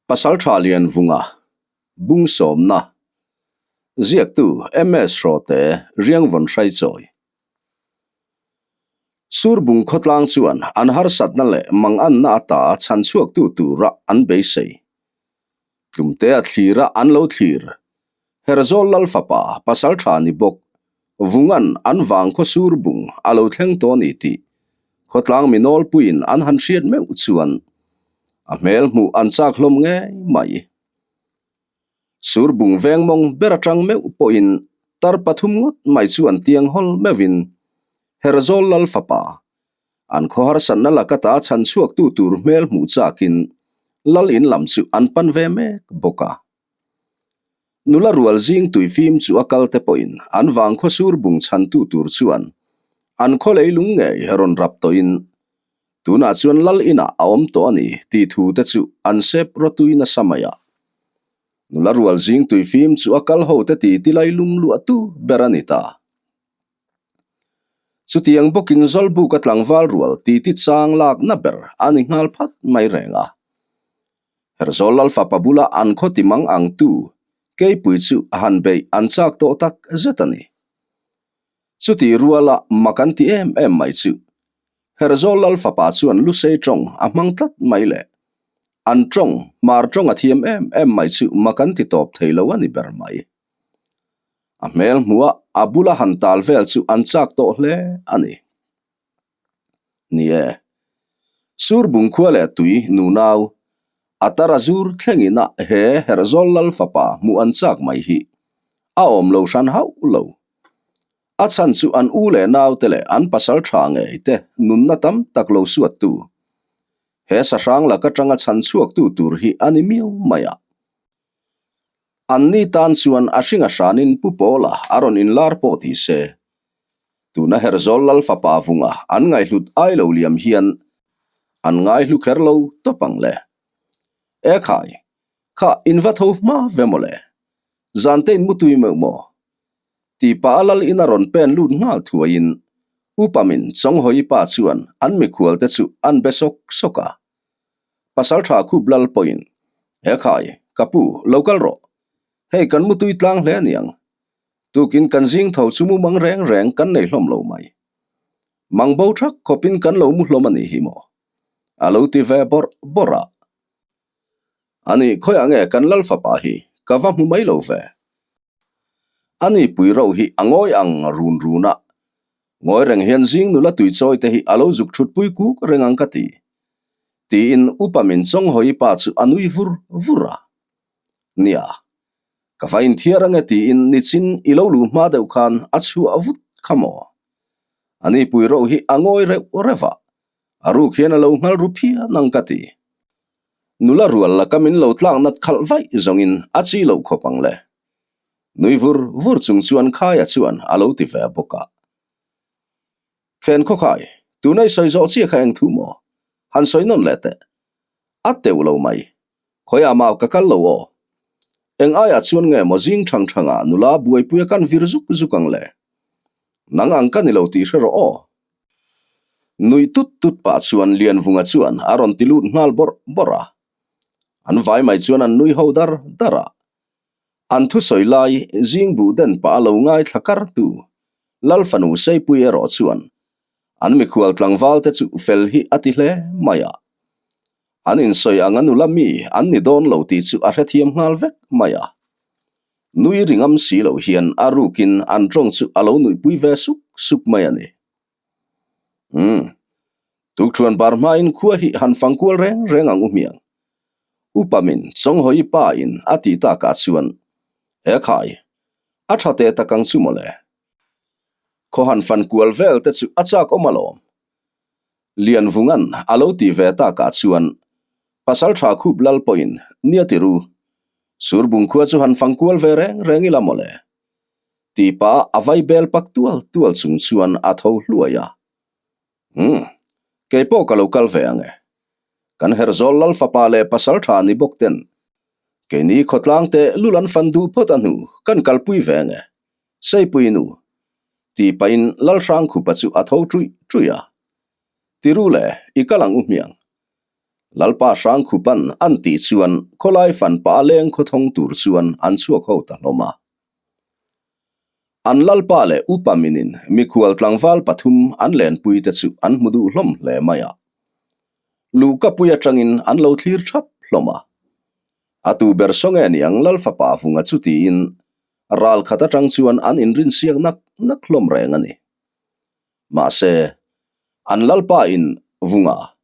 Pasaltha Lianvunga, Bungsawmna, Ziaktu MS Hrawte, Riangvawn Hraichawi. Surbung khawtlang chuan an harsatna leh manganna ata chhanchhuaktu tura an beisei. Tlumtea thlira an lo thlir. Herzawl Lal fapa pasaltha ni bawk Vungan an vang khaw Surbung a lo thleng tawh a ni tih khawtlang mi nawlpuiin an han hriat meuh chuan a hmel hmuh an chak hlawm ngei mai. Surbung veng mawng ber atang meuh pawhin tar pathum ngawt mai chu an tiang hawl meuhin Herzawl Lal fapa An khaw harsatna laka ta chhan chhuaktu tur hmel hmuh chakin lal in lam chu an pan ve mek bawk a. Nula rual zing tui fim chu a kal te pawhin an vang khaw sur bung chhantu tur chuan an khaw leilung ngei rawn rap tawhin tunah chuan lal inah a awm tawh a ni tih thu te chu an sep rawtui nasa mai a. Nula rual zing tui fim chu a kal ho te ti ti lai lum luahtu ber a ni ta. Chutiang bawkin Zawlbuka tlangval rual titi chang lakna ber a ni nghal phat mai reng a. Herzawl Lalfapa bula an khaw ti mang ang tu keipui chu han beih an chak tawh tak zet a ni. Chuti ruala mak an ti em em mai chu Herzawl Lalfapa chuan Lusei tawng a hmang tlat mai le. An tawng, hmar tawng a thiam em em mai chu mak an ti tawp thei lo a ni ber mai. A hmel hmuh a, a bula han tal vel chu an chak tawh hle a ni. Ni e, Surbung khua leh tui nunau, a tar a zur thlengin a he Herhzawl Lal fapa hmuh an chak mai hi a awm lo hran hauh lo. A chhan chu an u leh naute leh an pasal tha ngei te nunna tam tak lo suattu, he sahrang lak atanga chhan chhuaktu tur hi a ni miau mai a. Anni tan chuan a hringa hranin Pu Pawla a rawn inlar pawh ti se. Tuna Herzawl Lal fapa vunga an ngaihhlut ai lo liam hian an ngaihlu kher lo tawp ang le. E khai, kha in va tho hma ve maw le? Zante in mutui meuh maw? Ti pah a lal in a rawn pen lut nghal thuaiin Upamin Chawnghawi pa chuan an mikhual te chu an be sawk sawk a. Pasal tha khup lal pawhin, He khai, ka pu, lo kal rawh. Hei kan mutui tlang hle aniang. Tukin kan zing tho chu mu mang reng reng kan nei hlawm lo mai. Mang bo thak khawpin kan lo mu hlawm a nih hi maw? A lo ti ve bawrh bawrh a. Ani, khawiah nge kan lal fapa hi ka va hmu mai lo ve? Ani pui ro hi a ngawi ang run run a, ngawi reng hian zing nula tuichawi te hi a lo zuk thut pui kuk reng ang ka ti. Tiin upa min chawnghawi pa chu a nui vur vur a. Nia, ka va inthiar ange tiin nichin i lo luh hma deuh khan a chhuah vut kha maw? Ani pui ro hi a ngawi reuh reuh a, a ruk hian a lo nghal ru phian ang ka ti. Nula rual laka min lo tlak nat khalh vaih zawngin a chi loh khawp ang le. Nui vur vur chung chuan Khaia chuan a lo ti ve bawk a. Khen khawkhai, tuna i sawi zawh chiah kha eng thu maw? Han sawi nawn leh teh. A teuh lo mai. Khawiah mau ka kal lo aw. Eng aiah chuan nge maw zing thang thangah nula buaipuia kan vir zuk zuk ang le? Nang ang ka ni lo tih hre rawh aw. Nuih tut tut pah chuan Lianvunga chuan a rawn ti lut nghal bawrh bawrh a. An vai mai chuan an nui ho dar dar a. An thusawi lai zing buh den pah a lo ngaithla kar tu Lal fanu Seipui erawh chuan an mikhual tlangval te chu fel hi a ti hle mai a. An insawi ang a nula mi an ni dawn lo tih chu a hrethiam nghal vek mai a. Nui ringam si lo hian a rukin an tawng chu a lo nuihpui ve suk suk mai a ni. Umm, tukṭhuan bar hmain khua hi han fang kual reng reng ang u hmiang. Upa min Chawnghawi pa in a tih takah chuan, E khai, a ṭha teh tak ang chu mawle. Khaw han fan kual vel te chu a chak awm alawm. Lianvunga'n a lo tih ve takah chuan Pasalṭha khup lal pawhin nia ti ru, Surbung khua chu han fang kual ve reng reng ila mawle. Tih pah a vai bel pak tual tual chung chuan a tho hluai a. Umm, kei pawh ka lo kal ve ang e. Kan Herzawl lal fapa leh pasalṭha ni bawk ten keini khawtlang te lul an fan duh phawt a hnu kan kalpui ve ang e. Seipui nu. Tih pahin Lalhrangkhupa chu a tho ṭuih ṭuih a. Ti ru le, i kal ang u hmiang. Lalpa Hrangkhupan an tih chuan khawlai fan pah a leng khawthawng tur chuan an chhuak ho ta hlawm a. An Lalpa leh Upa minin mikhual tlangval pathum an lenpui te chu an hmu duh hlawm hle mai a. Luhkapui atangin an lo thlir thap hlawm a. A tu ber saw nge niang Lalfapa vunga chu tiin ral khat atang chuan an inrinsiak nak nak hlawm reng a ni. Mahse, an Lalpa in vunga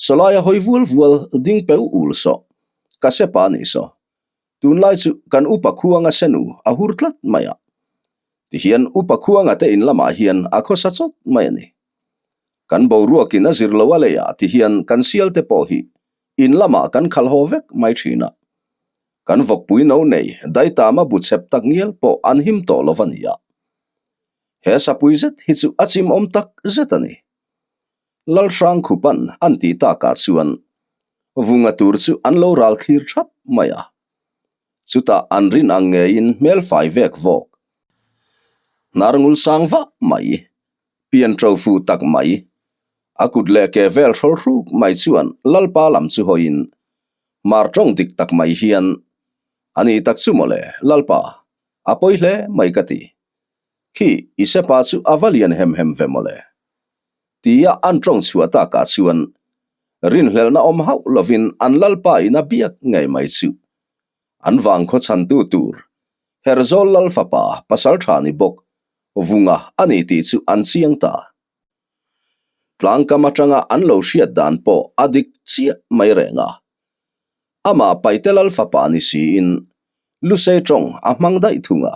sawlaia hawi vual vual ding peu ul saw, ka sepa a nih saw. Tunlai chu kan upa khuanga senu a hur tlat mai a. Tihian upa khuanga te in lamah hian a khawsa chawt mai a ni. Kan boruakin a zir lo a leiah tihian kan sial te pawh hi in lamah kan khalh haw vek mai thin a. Kan vawkpui no nei daitama bu chep tak ngial pawh an him tawh lo va nia. He sapui zet hi chu a chimawm tak zet a ni. Lalhrang khupan an tih takah chuan vunga tur chu an lo ral thlir thap mai a. Chutah an rin ang ngeiin hmel fai vek vawk. Hnar ngul sang vah mai, pian ṭo fuh tak mai, a kut leh ke vel hrawl hruk mai chuan Lalpa lam chu hawiin mar ṭawng dik tak mai hian, A ni tak chu mawle, Lalpa, a pawi hle mai ka ti. Khi i sepa chu a va lian hem hem ve mawle. Tia an tawng chhuah takah chuan rinhlelhna awm hauh lovin an lalpa in a biak ngei mai chu. An vang khaw chhantu tur Herzawl lal fapa pasal tha ni bawk Vunga a ni tih chu an chiang ta. Tlangkam atanga an lo hriat dan pawh a dik chiah mai reng a. Amah Paite lal fapa ni siin Lusei tawng a hmang daih thung a.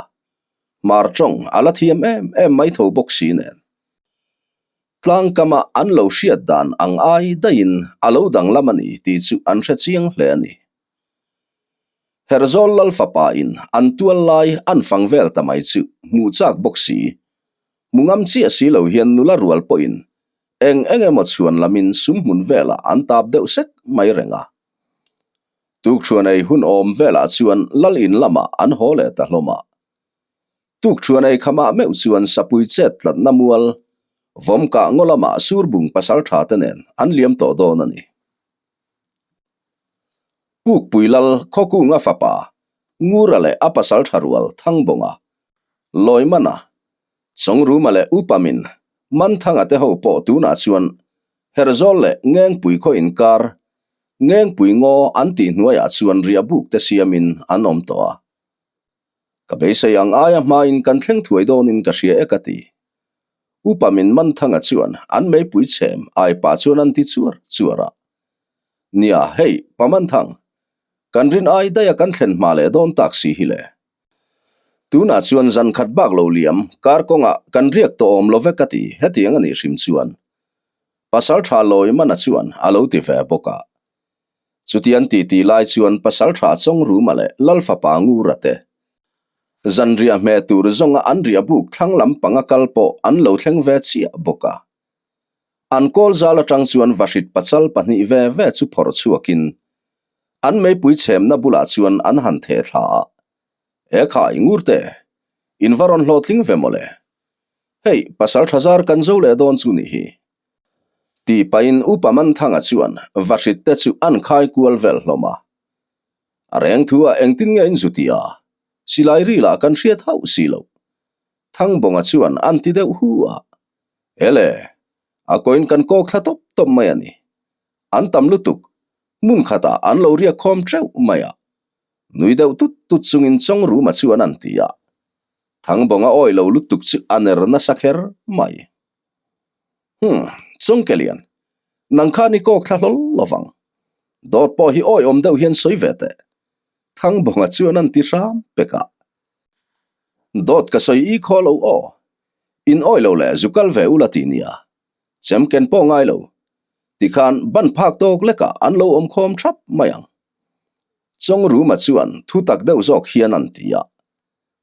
Hmar tawng a la thiam em em mai tho bawk si nen. Tlangkama an lo hriat dan ang ai daihin a lo danglam a ni tih chu an hre chiang hle a ni. Herzawl lal fapa in an tual lai an fang vel ta mai chu hmuh chak bawk si. Hmu ngam chiah si lo hian nula rual pawhin eng eng emaw chhuan lamin sum hmun velah an tap deuh sek mai reng a. Tukṭhuan ei hun awm velah chuan lal in lamah an haw leh ta hlawm a. Tukṭhuan ei khamah meuh chuan sapui chet tlatna mual vawm kah ngaw lamah surbung pasal ṭha te nen an liam tawh dawn a ni. Pukpui lal Khawkunga fapa Ngura leh a pasal ṭha rual Thangbawnga, Lawimana, Chawngruma leh Upamin Manthanga te ho pawh tunah chuan Herzawl leh Ngengpui khaw inkar Ngengpui ngaw an tih hnuaiah chuan riahbuk te siamin an awm tawh a. Ka beisei ang aia hmain kan thleng thuai dawnin ka hria e ka ti. Upa min man thanga chuan an meipui chhem ai pah chuan an ti chuar chuar a. Nia, hei, pa man thang, kan rin ai daih a kan thlen hma leh dawn tak si hi le. Tunah chuan zan khat bak lo liam, kar kawngah kan riak tawh awm lo ve ka ti, hetiang a nih hrim chuan. Pasal tha lawi mana chuan a lo ti ve bawk a. Chutiang titi lai chuan Pasalṭha Chawngruma leh Lalfapa Ngura te zanriah hmeh tur zawnga an riah buk thlang lam panga kal pawh an lo thleng ve chiah bawk a. An kawl zal atang chuan vahrit pachal pahnih ve ve chu phawrh chhuakin an meipui chhemna bulah chuan an han theh thla a, E khai Ngurte, in va rawn hlawhtling ve mawle. Hei, Pasalṭha zar kan zo leh dawn chu nih hi. Tih pahin Upa Manthanga chuan vahrit te chu an khai kual vel hlawm a. A reng thu ah engtin nge in zu ti a? Silai ril ah kan hriat hauh si loh. Thangbawnga chuan an ti deuh hu a. Ele, a kawiin kan kawk thla tawp tawp mai a ni. An tam lutuk, hmun khatah an lo riak khawm teuh mai a. Nui deuh tut tut chungin Chawngruma chuan an ti a. Thangbawnga awi lo lutuk chu a ner nasa kher mai. Humm, Chungkelian, nang khan i kawk thla hlawl lo vang. Dawt pawh hi awiawm deuh hian sawi ve teh. Thangbawnga chuan an ti hram pek a. Dawt ka sawi i khaw lo aw. In awi lo leh zu kal ve ula ti nia. Chem ken pawh ngai lo. Tikhan ban phak tawk lekah an lo awm khawm thap mai ang. Chawngruma chuan thu tak deuh zawk hian an ti a.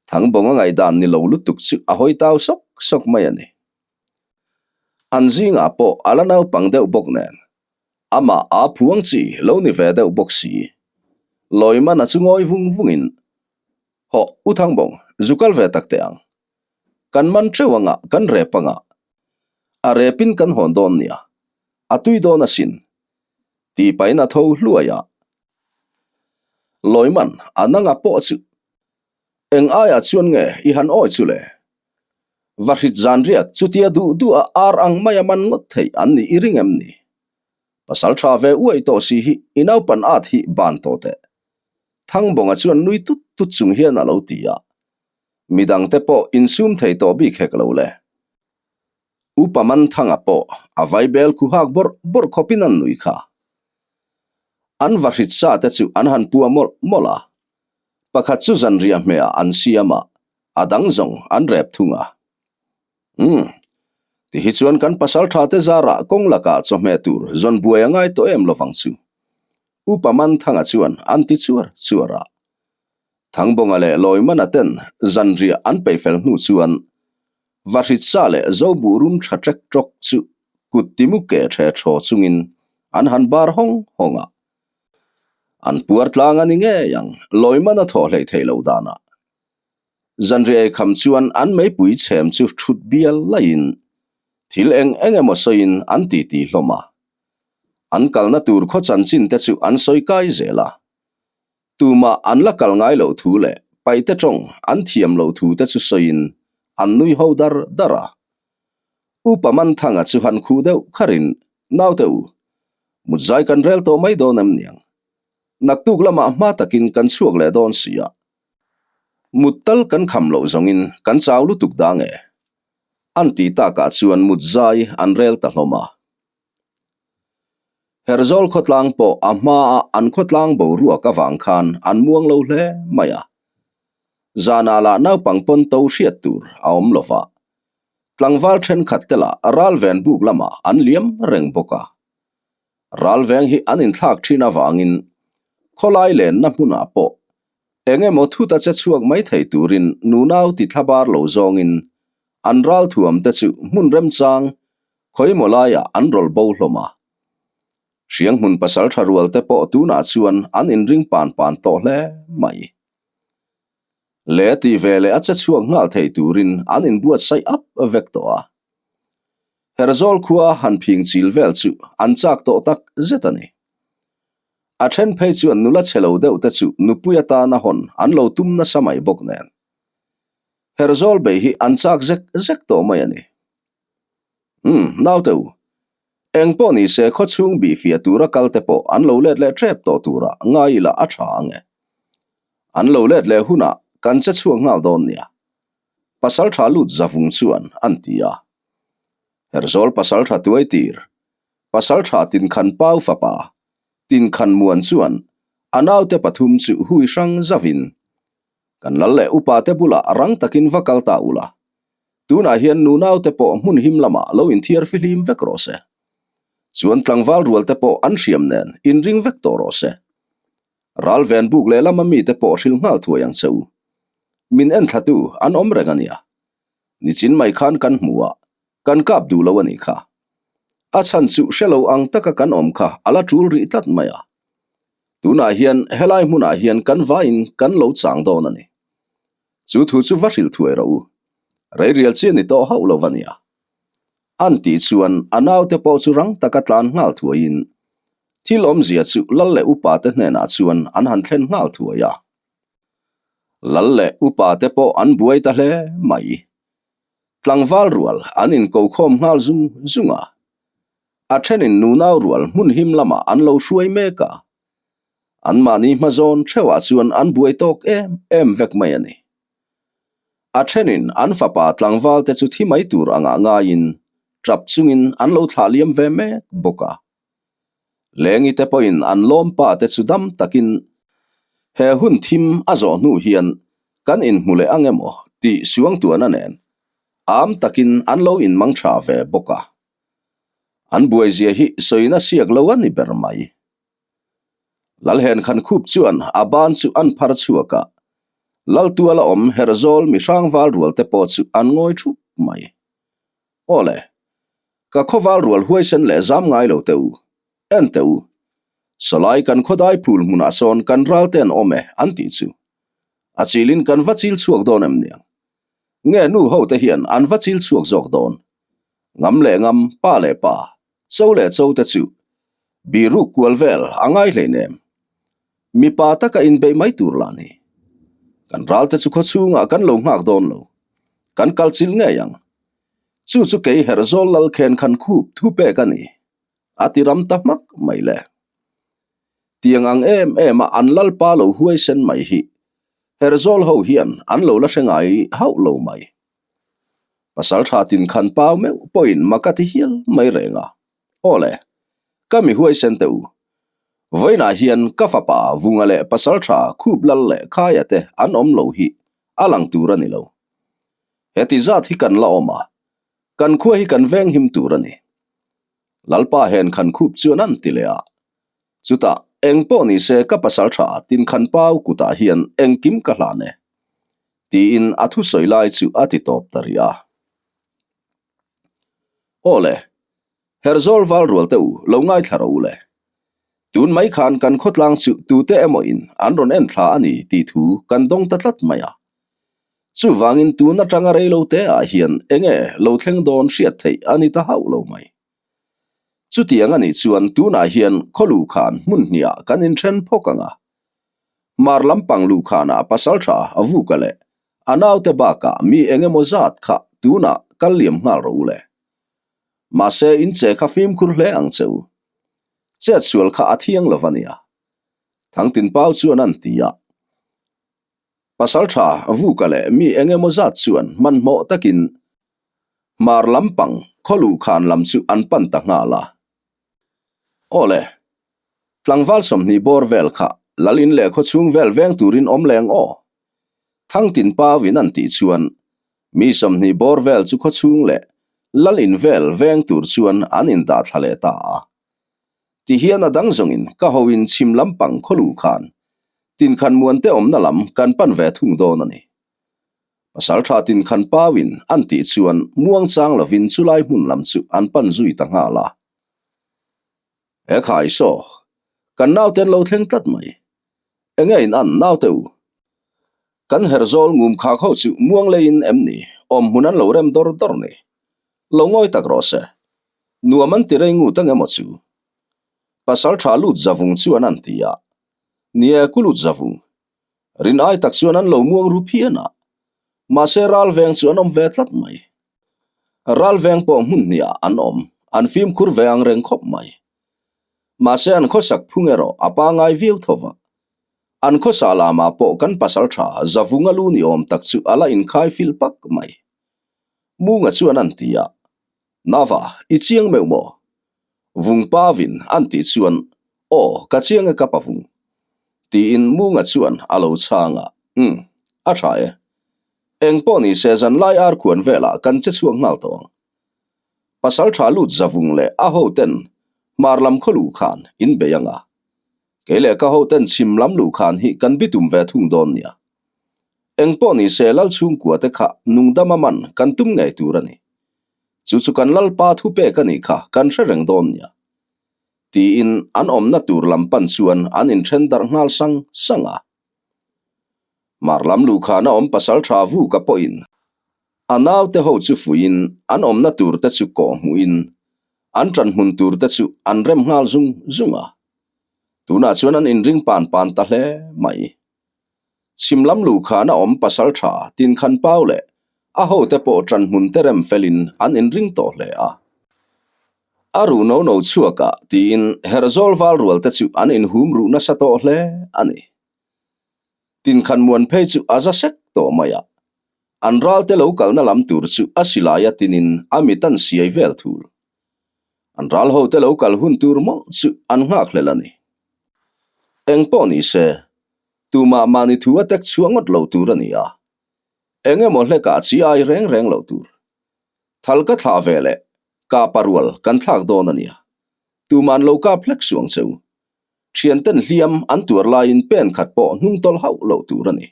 Thangbawnga ngaihdan ni lo lutuk chu a hawi tau sawk sawk mai a ni. An zingah pawh a la naupang deuh bawk nen, amah aa phuang chi lo ni ve deuh bawk si. Lawimana chu ngawi vung vungin, Hawh, U Thangbawng, zu kal ve tak teh ang. Kan man teuh anga kan rep anga, a repin kan hawn dawn nia, a tui dawn asin. Tih pahin a tho hluai a. Lawiman a nanga pawh chu eng aiah chuan nge i han awi chu le? Vahrit zan riak chutia duh duh a ar ang mai a man ngawt theih an nih i ring em ni? Pasal tha ve uai tawh si hi i naupan at hi ban tawh teh. Thangbawnga chuan nui tut tut chung hian a lo ti a. Midangte pawh insum thei tawh bik hek lo le. Upa Manthanga pawh a vaibel khu hak bawrh bawrh khawpin an nui kha. An vahrit sa te chu an han pua mawlh mawlh a. Pakhat chu zanriah hmehah an siam a, a dang zawng an rep thung a. Umm, ti hi chuan kan pasal tha te zarah kawng lakah chawhmeh tur zawn buai a ngai tawh em lovang chu. Upa Manthanga chuan an ti chuar chuar a. Thangbawnga leh Lawimana ten zanriah an peih fel hnu chuan Vahritsa leh Zobuh rum tha ṭek ṭawk chu kut timu ke ṭhe ṭhaw chungin an han bar hawng hawng a. An puar tlang a ni ngei ang, Lawimana thaw hleih theih loh danah. Zanriah ei kham chuan an meipui chhem chu ṭhut bial laiin thil eng eng emaw sawiin an titi hlawm a. An kalna tur khaw chanchin te chu an sawi kai zel a. Tumah an la kal ngai loh thu leh paihte tawng an thiam loh thu te chu sawiin an nui ho dar dar a. Upa Manthanga chu han khuh deuh kharin, Naute u, mutzai kan rel tawh mai dawn em niang? Naktuk lamah hma takin kan chhuak leh dawn si a. Mut tal kan kham loh zawngin kan chau lutuk dang e. An ti takah chuan mutzai an rel ta hlawm a. Herzawl khawtlang pawh a hmaa an khawtlang boruak avang khan an muang lo hle mai a. Zanah lah naupang pawn to hriat tur a awm lo va. Tlangval thenkhat te lah ralven buk lamah an liam reng bawk a. Ralveng hi an inthlak thin avangin khawlai lenna hmunah pawh eng emaw thut a che chhuak mai thei turin nunau ti thlabar lo zawngin an ralthuam te chu hmun remchang Khawimaw laiah an rawlh bo hlawm a. Hrianghmun pasal tha rual te pawh tunah chuan an inring pan pan tawh hle mai. Le tih ve leh a che chhuak nghal thei turin an inbuatsaih ap vek tawh a. Herzawl khua han phing chil vel chu an chak tawh tak zet a ni. A then phei chuan nula chhe lo deuh te chu nupui atana hawn an lo tum nasa mai bawk nen. Herzawl bei hi an chak zek zek tawh mai a ni. Umm, naute u. Eng pawh ni se khaw chhung bih fiah tura kal te pawh an lo let leh tep tawh tura ngai ila a tha ang e. An lo let leh hunah kan che chhuak nghal dawn nia. Pasal tha lut zavung chuan an ti a. Herzawl pasal tha tuai tir, pasal tha Tinkhan Pau fapa Tinkhan Muan chuan a naute pathum chu hui hrang zavin Kan lal leh upa te bulah rang takin va kal ta ula. Tunah hian nunau te pawh hmun him lamah lo inthiar fihlim vek rawh se. Chuan tlangval rual te pawh an hriam nen inring vek tawh rawh se. Ral ven buk leh lama mite pawh hrilh nghal thuai ang che u. Min enthlatu an awm reng a nia. Nichin mai khan kan hmu a, kan kap duh lo a nih kha. A chhan chu hre lo ang taka kan awm kha a la tul rih tlat mai a. Tunah hian helai hmunah hian kan vaiin kan lo chang dawn a ni. Chu thu chu va hrilh thuai rawh u. Reirial chi a ni tawh hauh lo va nia. An tih chuan a naute pawh chu rang taka tlan nghal thuaiin thil awmzia chu lal leh upa te hnenah chuan an han thlen nghal thuai a. Lal leh upa te pawh an buai ta hle mai. Tlangval rual an inko khawm nghal zung zung a. A thenin nunau rual hmun him lamah an lo hruai mek a. Anmahni hmazawn theuhah chuan an buai tawk em em vek mai a ni. A thenin an fapa tlangval te chu thi mai tur angah ngaiin tap chungin an lo thlah liam ve mek bawk a. Lengi te pawhin an lawm pa te chu dam takin he hun thim a zawh hnu hian kan inhmu leh ang emaw tih suangtuahna nen am takin an lo inmang tha ve bawk a. An buaizia hi sawina siak lo a ni ber mai. Lalhen khan khup chuan a ban chu an phar chhuak a, Laltuala awm Herzawl mi hrangval rual te pawh chu an ngawi thup mai. Aw le, ka khawval rual huaisen leh zam ngai lo teh u, en teh u. Sawlai kan khawdai phul hmunah sawn kan ral te an awm e an tih chu. A chilin kan va chil chhuak dawn em niang? Nge nu ho te hian an va chil chhuak zawk dawn? Ngam leh ngam, pa leh pa, cho leh cho te chu. Biruk kual vel a ngai hleinem. Mipa taka inbeih mai tur lah ni. Kan ralte chu khawchhungah kan lo nghak dawn lo. Kan kal chilh ngei ang. Chu chu kei Herhzawl lal khen khan khup thu pek a ni. A ti ram ta hmak mai le. Tiang ang em em a an lalpa lo huaisen mai hi Herhzawl ho hian an lo la hre ngai hauh lo mai. Pasal tha tin khan pau meuh pawhin mak a ti hial mai reng a. Aw le, ka mi huaisen teh u. Vawiinah hian ka fapa Vunga leh pasal tha Khup Lal leh Khaia te an awm lo hi a lang tur a ni lo. Heti zat hi kan la awm a, kan khua hi kan venghim tur a ni. Lalpa hen khan khup chuan an ti leh a. Chutah, eng pawh ni se ka pasal tha tin khan pau kutah hian engkim ka hlan e, tiin a thusawi lai chu a ti tawp ta rih a. Aw le, Herhzawl val rual te u, lo ngaithla rawh u le. Tun mai khan kan khawtlang chu tute emaw in an rawn en thla a ni tih thu kan dawng ta tlat mai a. Chuvangin tun atanga rei lo te ah hian enge lo thleng dawn hriat theih a ni ta hauh lo mai. Chutiang a nih chuan tunah hian khaw luhkhan hmun hniah kan inthen phawk ang a. Hmar lampang luhkhanah pasaltha a vuka leh a naute bakah mi eng emaw zat kha tunah kal liam nghal rawh u le. Mahse in che kha fimkhur hle ang che u. Chet sual kha a thiang lo va nia. Thangtin Pau chuan an ti a. Pasaltha Vuka leh mi eng emaw zat chuan hmanhmawh takin hmar lampang khaw luhkhan lam chu an pan ta nghal a. Aw le, tlangval 20 bawr vel kha lal in leh khawchhung vel veng turin awm leng aw. Thangtin Pau in an tih chuan mi 20 bawr vel chu khawchhung leh lal in vel veng tur chuan an indah thla leh ta a. Ti hian a dang zawngin ka hoin chhim lampang khaw luh khan Tinkhan Muante awmna lam kan pan ve thung dawn a ni. Pasal tha Tinkhan Pauin an tih chuan muang chang lovin chulai hmun lam chu an pan zui ta nghal a. He khai saw, kan naute an lo thleng tlat mai. Enge in an naute u? Kan herh zawl ngum khak ho chu muang leiin em ni awm hmun an lo rem dawr dawr ni. Lo ngawi tak rawh se. Nuam an ti rei ngut ang emaw chu? Pasal tha lut zavung chuan an ti a. Ni e, ku lut zavung. Rin ai tak chuan an lo muang ru phian a. Mahse ral veng chu an awm ve tlat mai. Ral veng pawh hmun hniah an awm, an fimkhur ve ang reng khawp mai. Mahse an khawsak phung erawh a pangai viau tho va. An khawsa lamah pawh kan pasal tha zavunga lu ni awm tak chu a la inkhai fil pak mai. Munga chuan an ti a, Nava, i chiang meuh maw? Vung pavin an tih chuan, Aw, ka chiang e ka pa vung. Tiin Munga chuan a lo chhang a, Umm, a tha e. Eng pawh ni se zanlai ar khuan velah kan che chhuak nghal tawh ang. Pasal tha lut zavung leh a hoten hmar lam khaw luh khan in bei ang a. Kei leh ka hoten chhim lam luh khan hi kan bitum ve thung dawn nia. Eng pawh ni se lal chhungkua te kha nungdam a man kan tum ngei tur a ni. Chu chu kan lalpa thu pek a nih kha kan hre reng dawn nia. Tiin an awmna tur lam pan chuan an inthen darh nghal sang sang a. Hmar lam luhkhana awm pasal tha Vuka pawhin a naute ho chu fuiin an awmna tur te chu kawh hmuhin an ṭan hmun tur te chu an rem nghal zung zung a. Tunah chuan an inring pan pan ta hle mai. Chhim lam luhkhana awm pasal tha Tinkhan Pau leh a hote pawh ṭan hmun te rem felin an inring tawh hle a. A ruh no no chhuakah tiin Herhzawl val rual te chu an inhum ruh nasa tawh hle a ni. Tinkhan muan phei chu a za sek tawh mai a. An ralte lo kalna lam tur chu a silai a tinin a mit an siai vel thul. An ral hote lo kal hun tur mawlh chu an nghakhlel a ni. Eng pawh ni se, tumah mahni thu a tek chhuah ngawt lo tur a ni a. Eng emaw hlekah chi ai reng reng lo tur. Thal ka thlah ve leh kapa rual kan thlak dawn a nia. Tuman lo kap hlek suang che u. Thianten hliam an tuar laiin pen khat pawh hnung tawlh hauh loh tur a ni.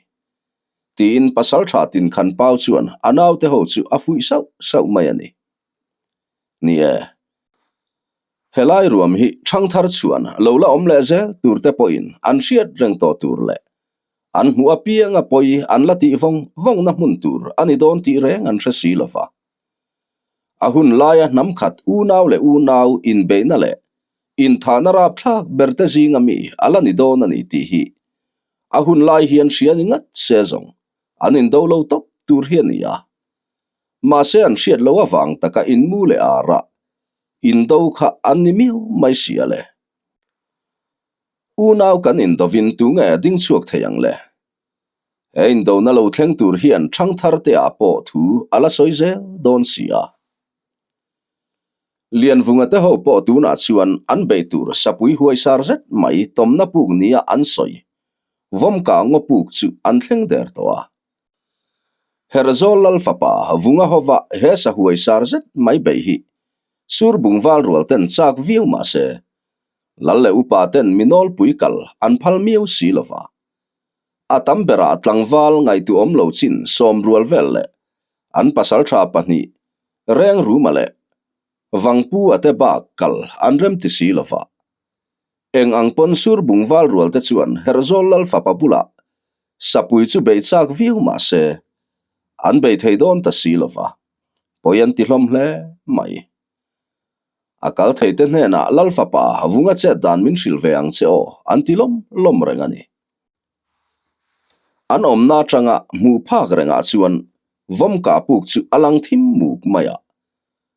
Tiin pasal tha tin khan pau chuan a naute ho chu a fuih sauh sauh mai a ni. Ni e, helai ruam hi thangthar chhuan lo la awm leh zel tur te pawhin an hriat reng tawh tur leh an hmuh apianga pawi an la tih vawng vawngna hmun tur a ni dawn tih reng an hre si lo va. A hun laia hnam khat unau leh unau inbeihna leh. Inthahna rapthlak berte zinga mi a la ni dawn a ni tih hi a hun lai hian hria ni ngat se zawng an indo lo tawp tur hi a ni a. Mahse an hriat loh avang taka inmu leh arah indo kha an ni miau mai si a le. Unau kan indovin tunge ding chhuak thei ang le? He indona lo thleng tur hian ṭhangthar te ah pawh thu a la sawi zel dawn si a. Lianvunga te ho pawh tunah chuan an beih tur sapui huaisar zet mai tawmna puk nia an sawi vawmka ngaw puk chu an thleng der tawh a. Herhzawl lal fapa Vunga hova he sa huaisar zet mai beih hi Surbung val rual ten chak viau mah se lal leh upa ten mi nawlpui kal an phal miau si lova. A tam berah tlangval ngaihtuahawm lo chin sawmrual vel leh an pasaltha pahnih Rengruma leh Vangpu a te bak kal an rem ti si lova. Eng ang pawn Surbung val rual te chuan Herhzawl lal fapa bulah Sapui chu bei chak viau mah se an bei thei dawn ta si lova, pawi an ti hlawm hle mai. A kal thei te hnenah lal fapa Vunga chet dan min hrilh ve ang che aw an ti lawm lawm reng a ni. An awmna atanga hmuh phak rengah chuan vawmka puk chu a lang thim muk mai a.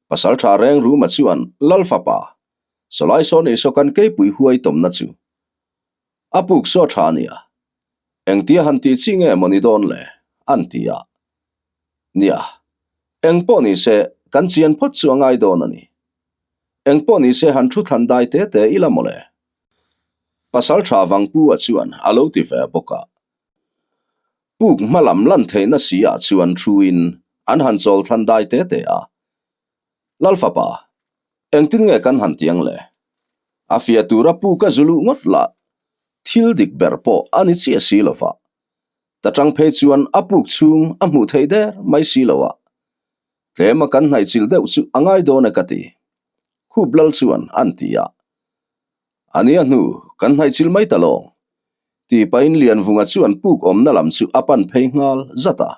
Pasaltha Rengruma chuan Lal fapa, Sawlai saw nei saw kan keipui huai tawmna chu a puk saw tha a nia, engtia han tih chi nge maw ni dawn le? an ti a. Nia, eng pawh ni se kan chian phawt chu a ngai dawn a ni. Eng pawh ni se han thu thlan dai te te ila maw le? Pasal tha Vangpu-a chuan a lo ti ve bawk a. Puk hma lam lan theihna si ah chuan thuin an han chawl thlan dai te te a. Lalfapa, engtin nge kan han ti ang le? A fiah tura puk a zu luh ngawt lah thil dik ber pawh a ni chiah si lo va. Ta tang phei chuan a puk chhung a hmuh theih der mai si lo a. Tlema kan hnaihchilh deuh chu a ngai dawn e ka ti. Khup lal chuan an ti a. A nia hnu, kan hnaihchilh mai ta lawng. Tih pahin Lianvunga chuan puk awmna lam chu a pan phei nghal zat a.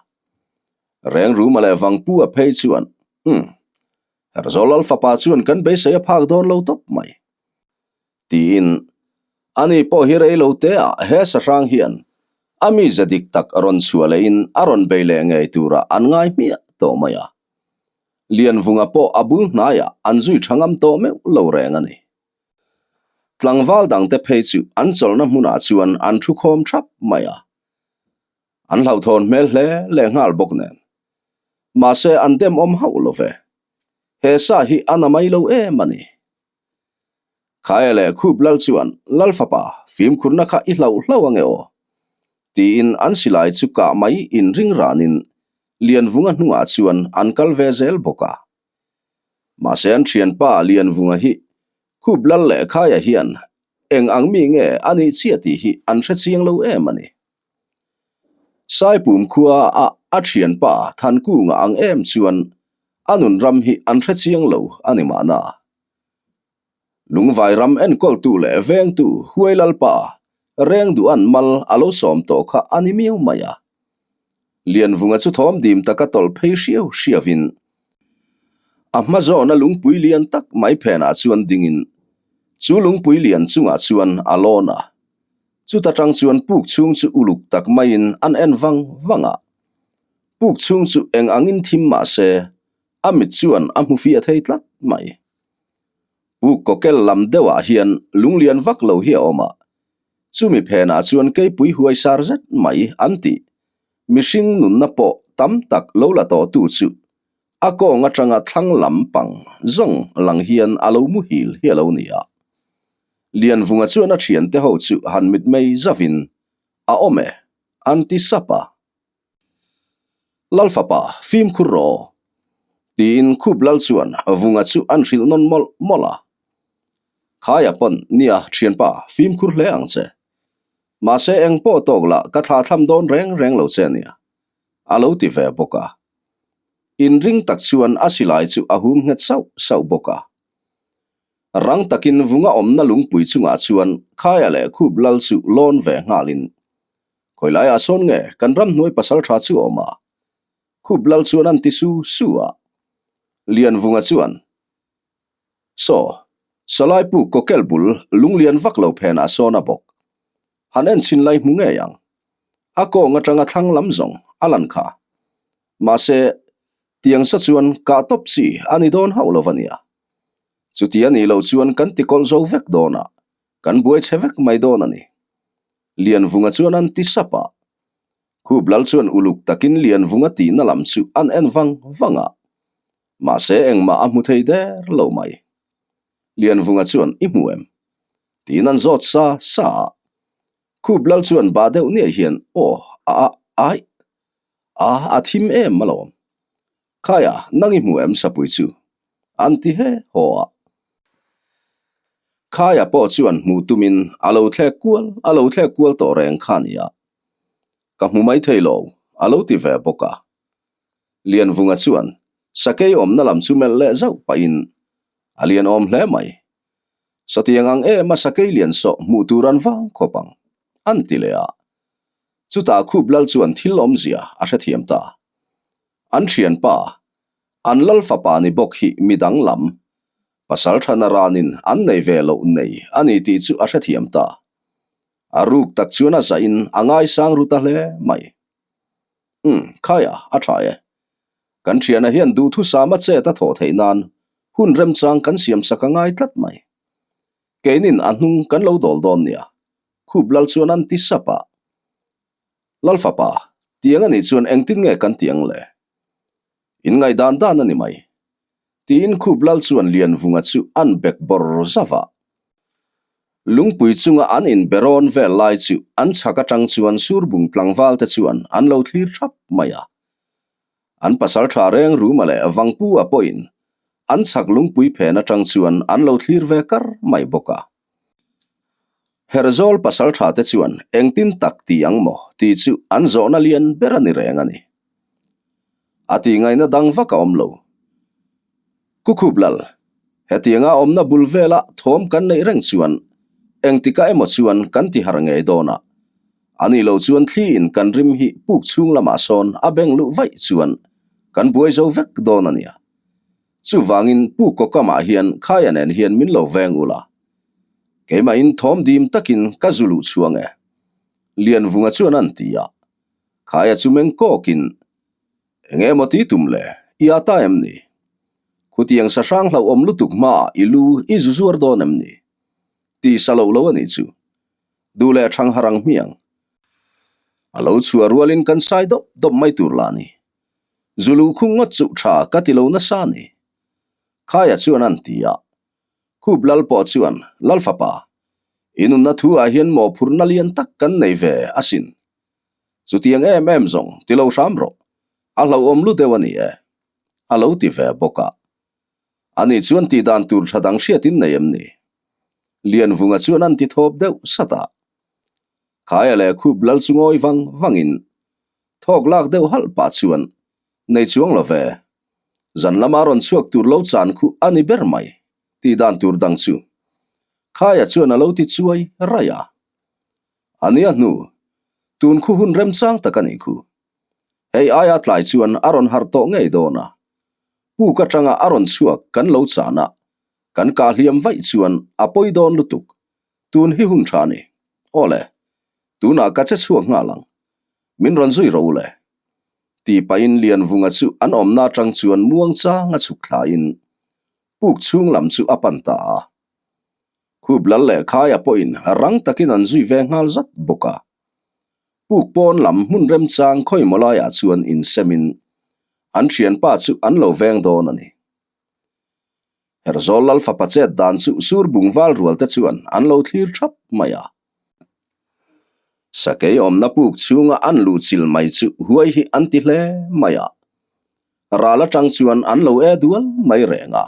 Rengruma leh Vangpu a phei chuan, Umm, Herzawl Lal fapa chuan kan beisei a phak dawn lo tawp mai. Tiin, ani pawh hi rei lo te ah he sahrang hian a mize dik tak rawn chhuah lehin a rawn bei leh ngei turah an ngai hmiah tawh mai a. Lianvunga pawh a bul hnaiah an zui tha ngam tawh meuh lo reng a ni. Tlangval dangte phei chu an chawlhna hmunah chuan an thu khawm thap mai a. An hlauhthawn hmel hle leh nghal bawk nen. Mahse an demawm hauh lo ve. He sa hi a na mai lo em a ni. Khaia leh Khup Lal chuan, Lal fapa, fimkhurna kha i hlauh hlauh ange aw? Tiin an silai chu kah mai inring ranin Lianvunga hnungah chuan an kal ve zel bawk a. Mahse an thianpa Lianvunga hi Khup Lal leh Khaia hian eng ang mi nge a nih chiah tih hi an hre chiang lo em a ni. Saipum khua a a thianpa Thankunga ang em chuan a nun ram hi an hre chiang lo a ni mahna. Lungvai ram enkawltu leh vengtu Huai Lalpa Rengduan mal a lo sawm tawh kha a ni miau mai a. Lianvunga chu thawm dim taka tawlh phei hriau hriauin a hma zawna lungpui lian tak mai phenah chuan dingin chu lungpui lian chungah chuan a lawn a. Chuta tang chuan puk chhung chu uluk tak maiin an en vang vang a. Puk chhung chu eng angin thim mah se a mit chuan a hmu fiah thei tlat mai. Puk kawkel lam deuhah hian lunglian vak lo hi a awm a, chumi phenah chuan keipui huai sar zet mai an tih. Mihring nunna pawh tam tak lo la tawhtu chu a kawng atanga thlang lam pang zawng lang hian a lo muhil hi a lo ni a. Lianvunga chuan a thiante ho chu han mitmei zavin a awm e an ti sap a. Lal fapa, fimkhur rawh aw! Tiin Khup Lal chuan Vunga chu an hrilh nawn mawlh mawlh a. Khaia pawn, Nia, thianpa, fimkhur hle ang che. Mahse eng pawh tawk lah ka thla thlam dawn reng reng lo che nia, a lo ti ve bawk a. Inring tak chuan a silai chu a hum nghet sauh sauh bawk a. Rang takin Vunga awmna lungpui chungah chuan Khaia leh Khup Lal chu lawn ve nghalin Khawi laiah sawn nge kan ramhnuai pasal tha chu awm a? Khup lal chuan an ti su su a. Lianvunga chuan, Saw, Sawlai puk kawkel bul lunglian vak lo phenah sawn a bawk. Han en chhin lai hmu ngei ang. A kawng atanga thlang lam zawng a lan kha. Mahse, tiang sa chuan kah tawp chi a ni dawn hauh lo a nia. Chuti a nih loh chuan kan ti kawlh zo vek dawn a, kan buai chhe vek mai dawn a ni. Lianvunga chuan an ti sap a. Khup lal chuan uluk takin Lianvunga tihna lam chu an en vang vang a. Mahse engmah a hmu thei der lo mai. Lianvunga chuan i hmu em? Tiin an zawt sa sa a. Khup lal chuan bah deuh niah hian aw a a aih a a thim em alawm. Khaia nang i hmu em sapui chu? An ti he haw a. Khaia pawh chuan hmuh tumin a lo thlek kual a lo thlek kual tawh reng kha nia. Ka hmu mai thei lo a lo ti ve bawk a. Lianvunga chuan sakei awmna lam chu melh leh zauh pahin a lian awm hle mai. Sawtiang ang em a sakei lian sawh hmuh tur an vang khawp ang, an ti leh a. Chutah Khup Lal chuan thil awmzia a hrethiam ta. An thianpa, an lal fapa ni bawk hi mi danglam, pasal thana ranin an nei ve loh nei a ni tih chu a hrethiam ta. A ruk tak chuan a zahin a ngaisang ru ta hle mai. Umm, khaia, a tha e. Kan thiana hian duhthusama chet a thawh theih nan hun remchang kan siam sak a ngai tlat mai. Keinin a hnung kan lo dawl dawn nia, Khup Lal chuan an ti sap a. Lal fapa, tiang a nih chuan engtin nge kan ti ang le? In ngaihdan dan a ni mai. Tiin Khup Lal chuan Lianvunga chu an bek bawr zauh a. Lungpui chunga an inbe rawn vel lai chu an chhak atang chuan Surbung tlangval te chuan an lo thlir thap mai a. An pasal tha reng Ruma leh Vangpu-a pawhin an chhak lungpui phen atang chuan an lo thlir ve kar mai bawk a. Herhzawl pasal tha te chuan engtin tak ti ang maw tih chu an zawhna lian ber a ni reng a ni. A tih ngaihna dang vak a awm lo. Kukhup lal, hetianga awmna bul vela thawm kan neih reng chuan engtikah emaw chuan kan ti har ngei dawn a, a nih loh chuan thliin kan rim hi puk chhung lamah sawn a beng luh vaih chuan kan buai zo vek dawn a nia. Chuvangin Pu Kawkamah hian Khaia nen hian min lo veng ula, keimahin thawm dim takin ka zu luh chhuang e, Lianvunga chuan an ti a. Khaia chu meng kawkin Eng emaw ti tum le, i a ta em ni? Khutiang sa hrang hlauhawm lutuk hmaah i lu i zu zuar dawn em ni? Ti sa lo lo a nih chu. Duh leh thang harang hmiang. A lo chhuah rualin kan sai dawp dawp mai tur lah ni. Zu lu khung ngawt chuh tha ka ti lo nasa ni. Khaia chuan an ti a. Khup lal pawh chuan, Lal fapa, i nunna thu ah hian mawhphurhna lian tak kan nei ve asin. Chutiang em em zawng ti lo hram rawh, a hlauhawm lu deuh a ni e, a lo ti ve bawk a. Ani chuan tih dan tur tha dang hriatin nei em ni? Lianvunga chuan an ti thawp deuh sat a. Khaia leh khup lal chu ngawi vang vangin thawk lak deuh halh pah chuan nei chuang lo ve. Zan lama rawn chhuak tur lo chan khu a ni ber mai tih dan tur dang chu Khaia chuan a lo ti chuai raih a. A nia hnu, tun khu hun remchang tak a nih khu. Hei aia tlai chuan a rawn harh tawh ngei dawn a. Puk atanga a rawn chhuak kan lo chan a, kan kah hliam vaih chuan a pawi dawn lutuk. Tun hi hun tha a ni. Aw le, tunah ka che chhuak nghal ang. Min rawn zui rawh u le. Tih pahin Lianvunga chu an awmna atang chuan muang changa chhuk thlain puk chhung lam chu a pan ta a. Khup lal leh Khaia pawhin rang takin an zui ve nghal zat bawk a. Puk pawn lam hmun remchang khawimaw laiah chuan insemin an thianpa chu an lo veng dawn a ni. Herzawl lal fapa chet dan chu sur bung val rual te chuan an lo thlir thap mai a. Sakei awmna puk chhunga an luh chil mai chu huai hi an ti hle mai a. Ral atang chuan an lo e dual mai reng a.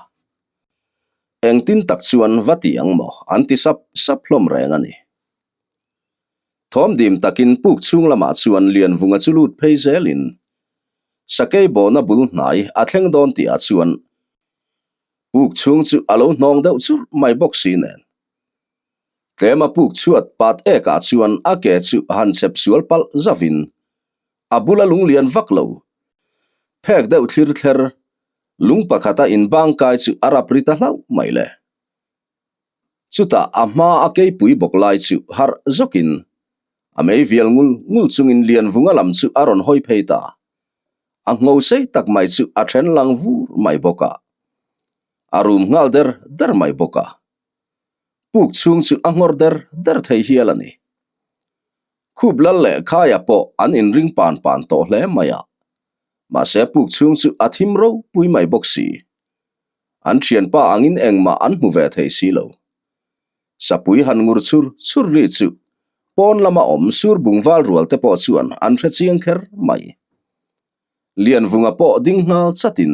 Engtin tak chuan va ti ang maw an ti sap sap hlawm reng a ni. Thawm dim takin puk chhung lamah chuan Lianvunga chu lut phei zelin Sakei bawhna bul hnai a thleng dawn tihah chuan puk chhung chu a lo hnawng deuh churh mai bawk si nen. Tlema puk chhuat pat ekah chuan a ke chu han chep sual palh zavin a bula lunglian vak lo phek deuh thlir thler Lung pakhata inbang kai chu a rap ri ta hlauh mai le. Chutah a hma a keipui bawk lai chu harh zawkin a mei vial ngul ngul chungin Lianvunga lam chu a rawn hawi phei ta. A ngho sei tak mai chu a then lang vur mai bawk a. A rum nghal der der mai bawk a. Puk chhung chu a nghawr der der thei hial a ni. Khup lal leh Khaia pawh an inring pan pan tawh hle mai a. Mahse puk chhung chu a thim ropui mai bawk si. An thianpa angin engmah an hmu ve thei si lo. Sapui han ngur chur chur ri chu pawn lama awm sur bung val rual te pawh chuan an hre chiang kher mai. Lianvunga pawh ding nghal chatin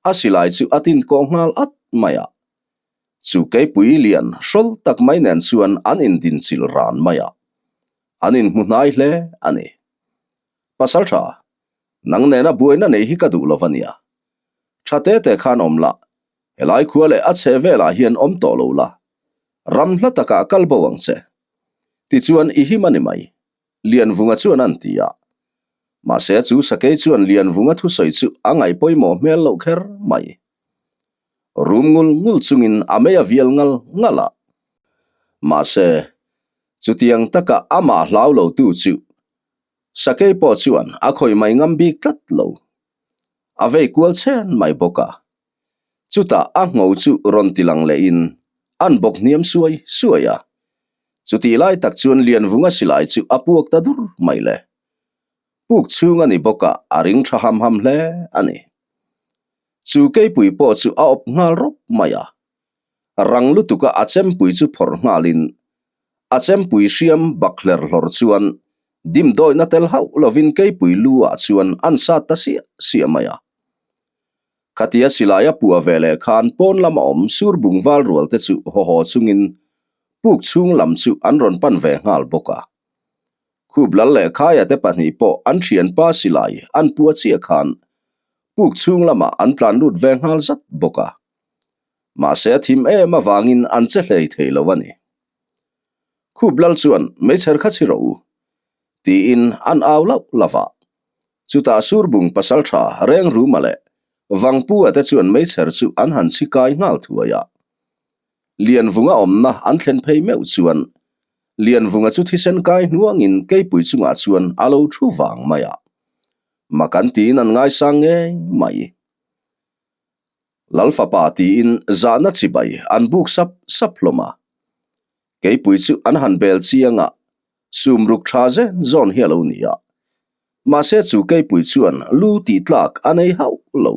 a silai chu a tin kawh nghal at mai a. Chu keipui lian hrawl tak mai nen chuan an indinchil ran mai a. An inhmu hnai hle a ni. Pasaltha, nang nena buaina nei hi ka duh lo va nia. Tha te te khan awm la, helai khua leh a chhe velah hian awm tawh lo la, ram hla takah kal bo ang che. Tichuan i him a ni mai, Lianvunga chuan an ti a. Mahse chu sakei chuan Lianvunga thusawi chu a ngaih pawimawh hmel loh kher mai. Rum ngul ngul chungin a mei a vial ngal ngal a. Mahse, chutiang taka amah hlau lotu chu sakei pawh chuan a khawih mai ngam bik tlat lo. A vei kual chen mai bawk a. Chutah a ngho chu rawn ti lang lehin an bawk hniam suai suai a. Chutih lai tak chuan Lianvunga silai chu a puak ta dur mai le. Puk chhung a ni bawk a, a ring tha ham ham hle a ni. Chu keipui pawh chu a awp nghal rawp mai a. Rang lutuka a chempui chu phawrh nghalin a chempui hriam bak hler hlawr chuan dimdawihna tel hauh lovin keipui lu ah chuan an sat ta siah siah mai a. Khatia silai a puah ve leh khan pawn lama awm sur bung val rual te chu haw haw chungin puk chhung lam chu an rawn pan ve nghal bawk a. Khup lal leh Khaia te pahnih pawh an thianpa silai an puah chiah khan puk chhung lamah an tlan lut ve nghal zat bawk a. Mahse a thim em avangin an che hlei thei lo a ni. Khup lal chuan meichher kha chhi rawh u tiin an au lauh lauh a. Chutah Surbung pasaltha Rengruma leh Vangpua te chuan meichher chu an han chhi kai nghal thuai a. Lianvunga awmna an thlen phei meuh chuan Lianvunga chu thisen kai hnuangin keipui chungah chuan a lo thu vang mai a. Mak an tiin an ngaisang ngei mai. Lalfapa tiin zahna chibai an buk sap sap hlawm a. Keipui chu an han bel chiang a, sum ruk tha zen zawn hi a lo ni a. Mahse chu keipui chuan lu tih tlak a nei hauh lo.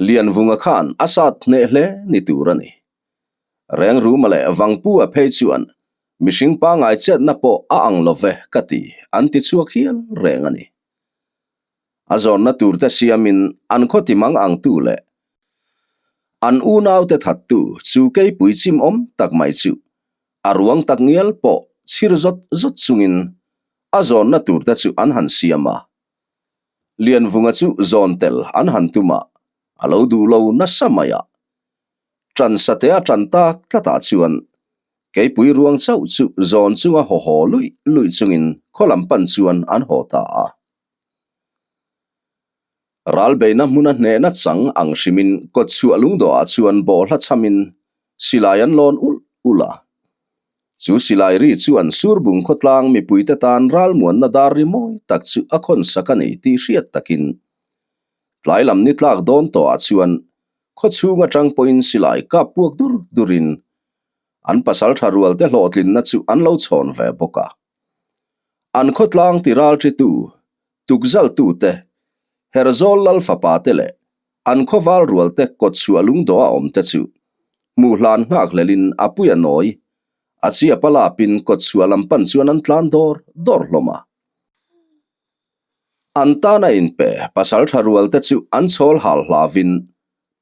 Lianvunga khan a sat hneh hle ni tur a ni. Rengruma leh Vangpua phei chuan mihring pangngai chetna pawh a ang lo ve ka ti an ti chhuak hial reng a ni. A zawnna turte siamin an khaw timang angtu leh an unaute thattu chu keipui chim awm tak mai chu a ruang tak ngial pawh chhir zawt zawt chungin a zawnna turte chu an han siam a. Lianvunga chu zawn tel an han tum a, a lo duh lo nasa mai a. Ṭan satea ṭan tak tlatah chuan keipui ruang chauh chu zawn chunga haw haw luih luih chungin khaw lam pan chuan an haw ta a. Ralbeihna hmuna hnehna chang ang hrimin kawtchhuah lungdawhah chuan bawhhla chhamin silai an lawn ulh ulh a. Chu silai ri chuan Surbung khawtlang mipuite tan ralmuanna dar ri mawi tak chu a khawn sak a ni tih hriat takin tlai lam ni tlak dawn tawhah chuan khaw chhung atang pawhin silai kap puak dur durin an pasaltha rualte hlawhtlinna chu an lo chhawn ve bawk a. An khawtlang ti ralṭitu, tukzaltute, Herzawl lal fapa te leh an khawval rualte kawtchhuah lungdawh a awm te chu hmuh hlan nghak hlelin a pui a nawi, a chiap a lapin kawtchhuah lam pan chuan an tlan dawr dawr hlawm a. An tana inpe pasalṭha rualte chu an chhawl hal hlavin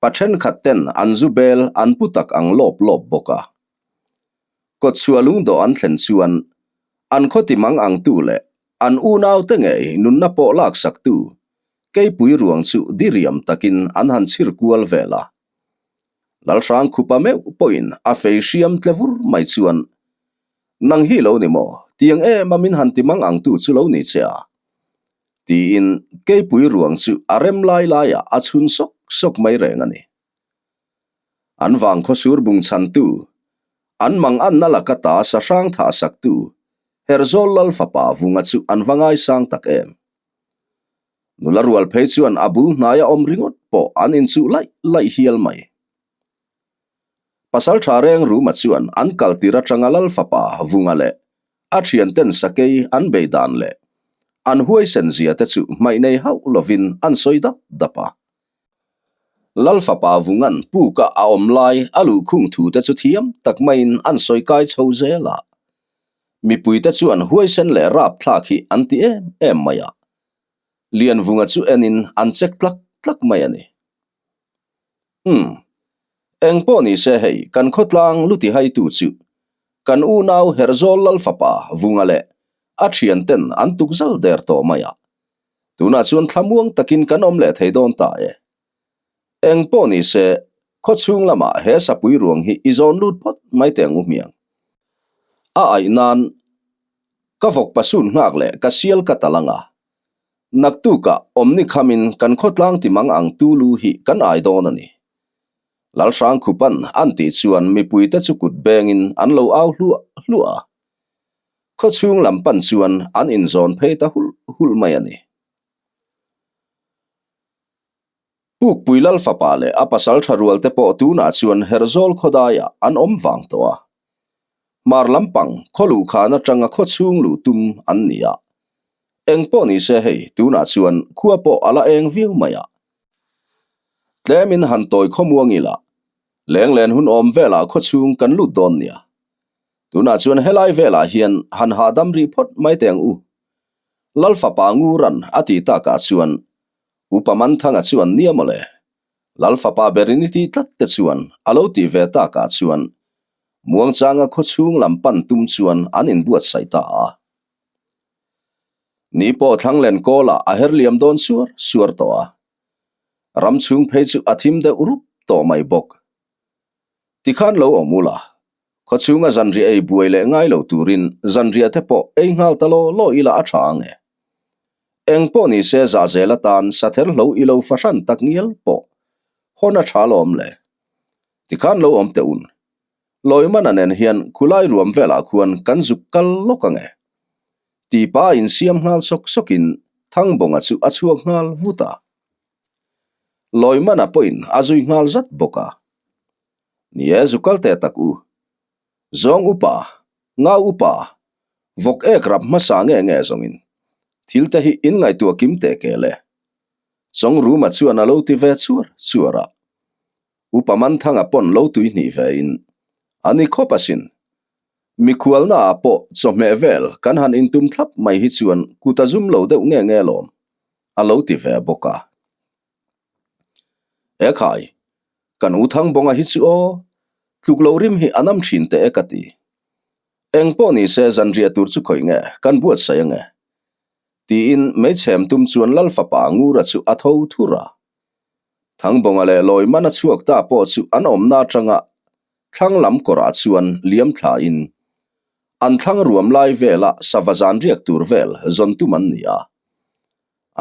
pa ṭhenkhat ten an zu bel an pu tak ang lawp lawp bawk a. Kawtchhuah lungdawh an thlen chuan an khaw timang angtu leh an unaute ngei nunna pawh laksaktu keipui ruang chu diriam takin an han chhir kual vel a. Lalhrang khupa meuh pawhin a fei hriam tle vur mai chuan, Nang hi lo ni maw? Tiang em a min han timang angtu chu lo ni che a? Tiin keipui ruang chu a rem lai laiah a chhun sawk sawk mai reng a ni. An vang khawsur bung chhantu. An manganna laka ta sahrang thahsaktu Herzawl Lal fapa Vunga chu an va ngaisang tak em. Nula rual phei chuan a bul hnaia awm ringawt pawh an inchuh laih laih hial mai. Pasaltha reng Ruma chuan an kaltir atanga Lal fapa Vunga leh a thianten sakei an bei dan leh an huaisen zia te chu hmaih nei hauh lovin an sawi dap dap a. Lal fapa Vungan puka a awm lai a luhkhung thu te chu thiam tak maiin an sawi kai chho zel a. Mipuite chuan huaisen leh rapthlak hi an ti em em mai a. Lianvunga chu enin an chek tlak tlak mai a ni. Umm. Eng pawh ni se hei kan khawtlang lu tihaitu chu kan unau Herzawl Lal fapa Vunga leh a thianten an tuk zal der tawh mai a. Tunah chuan thlamuang takin kan awm leh thei dawn ta e. Eng pawh ni se khawchhung lamah he sapui ruang hi i zawn lut phawt mai teh ang u hmiang. A aih nan ka vawk pasun nghak leh ka sial ka tal ang a. Naktukah awmni khamin kan khawtlang ti mang ang tu lu hi kan ai dawn a ni. Lalhrangkhupan an tih chuan mipuite chu kut bengin an lo au hluah hluah a. Khawchhung lam pan chuan an inzawn phei ta hulh hulh mai a ni. Pukpui Lal fapa leh a pasal tha rual te pawh tunah chuan Herzawl khawdaiah an awm vang tawh a. Hmar lampang khaw luhkhan atanga khawchhung luh tum an ni a. Eng pawh ni se hei tunah chuan khua pawh a la eng viau mai a. Tlemin han tawi khawmuang ila, lenglen hun awm velah khawchhung kan lut dawn nia. Tunah chuan helai velah hian han hahdam rih phawt mai teh ang u. Lal fapa Nguran a tih takah chuan Upa Manthanga chuan nia mawle. Lal fapa berin i tih tlat te chuan a lo tih ve takah chuan muangchanga khawchhung lam pan tum chuan an inbuatsaih ta a. Ni pawh Thlanglen kawlah a her liam dawn suar suar tawh a. Ram chhung phei chu a thim deuh rup tawh mai bawk. Tikhan lo awm ula, khawchhunga zanriah ei buai leh ngai lo turin zanriah te pawh ei nghal ta law law ila a tha ang e. Eng pawh ni se zahzel atan sather hlo i lo fahran tak ngial pawh hawn a tha lawm le. Tikhan lo awm teh un. Lawimana nen hian khulai ruam velah khuan kan zuk kal lawk ang e. Tipa a insiam nghal sawk sawkin Thangbawnga chu a chhuak nghal vut a. Lawimana pawhin a zui nghal zat bawk a. Ni e, zu kal teh tak u. Zawng upa, ngau upa, vawk ek rap hmasa nge nge zawngin thil te hi in ngaihtuah kim teh kel e. Chawngruma chuan a lo ti ve chuar chuar a. Upa Manthanga pawn lo tui hnih ve in a ni khawp asin. Mikhualna ah pawh chawhmeh vel kan han intum thlap mai hi chuan kut a zum lo deuh nge nge lawm a lo ti ve bawk a. Ekhai, kan U Thangbawnga hi chu aw, tluk lo rim hi a nam thin teh e ka ti. Eng pawh ni se zanriah tur chu khawi nge kan buatsaih ange? Tiin meichhem tum chuan Lal fapa Ngura chu a tho thur a. Thangbawnga leh Lawimana chhuak ta pawh chu an awmna atanga thlang lam kawrah chuan liam thlain an thlang ruam lai vela sava zan riak tur vel zawn tum an ni a.